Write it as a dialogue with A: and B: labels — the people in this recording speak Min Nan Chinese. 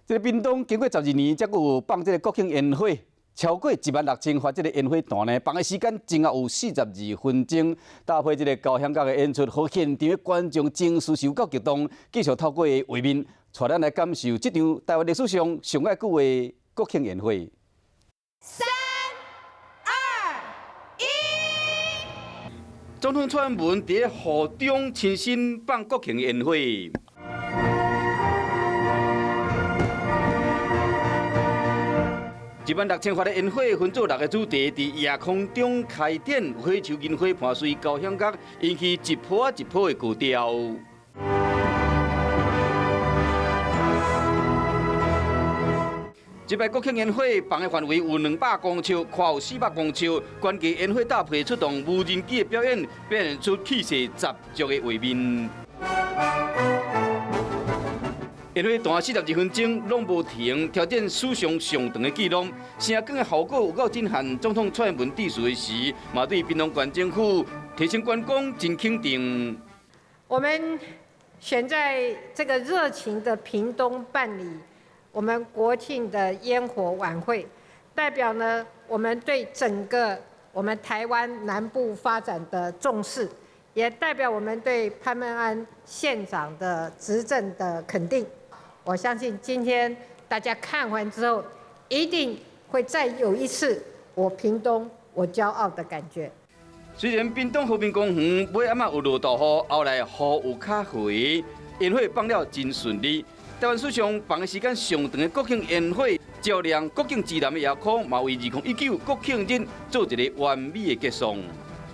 A: 這个屏東經過12年，才閣有放這个國慶煙火，超過1萬6千發這个煙火彈呢，放的時間前後有42分鐘，搭配這个交響樂的演出，予現場的觀眾情緒是有夠激動。繼續透過畫面，帶咱來感受這場台灣歷史上上愛久的國慶煙火。
B: 三、二、一。
A: 總統蔡英文佇雨中親身放國慶煙火。1萬6千發的煙火分做六个主題，佇夜空中開展，火球、銀火伴隨交響樂，引起一波一波的高潮。這擺國慶煙火放的範圍有200公尺，寬有400公尺，懸掛煙火搭配出動無人機的表演，表現出氣勢十足的畫面。煙火彈42分鐘攏無停，挑戰史上上長的紀錄。聲光的效果有夠震撼。總統蔡英文致辭的時，嘛對屏東縣政府提升觀光真肯定。
C: 我們選在這個熱情的屏東辦理我們國慶的煙火晚會，代表呢我們對整個我們台灣南部發展的重視，也代表我們對潘孟安縣長的執政的肯定。我相信今天大家看完之後，一定會再有一次我屏東我驕傲的感覺。
A: 雖然屏東和平公園尾暗仔有落大雨，後來雨有較回，煙火放了真順利。台灣史上放的時間上長的國慶煙火，照亮國境之南的夜空，嘛為2019國慶日做一個完美的結束。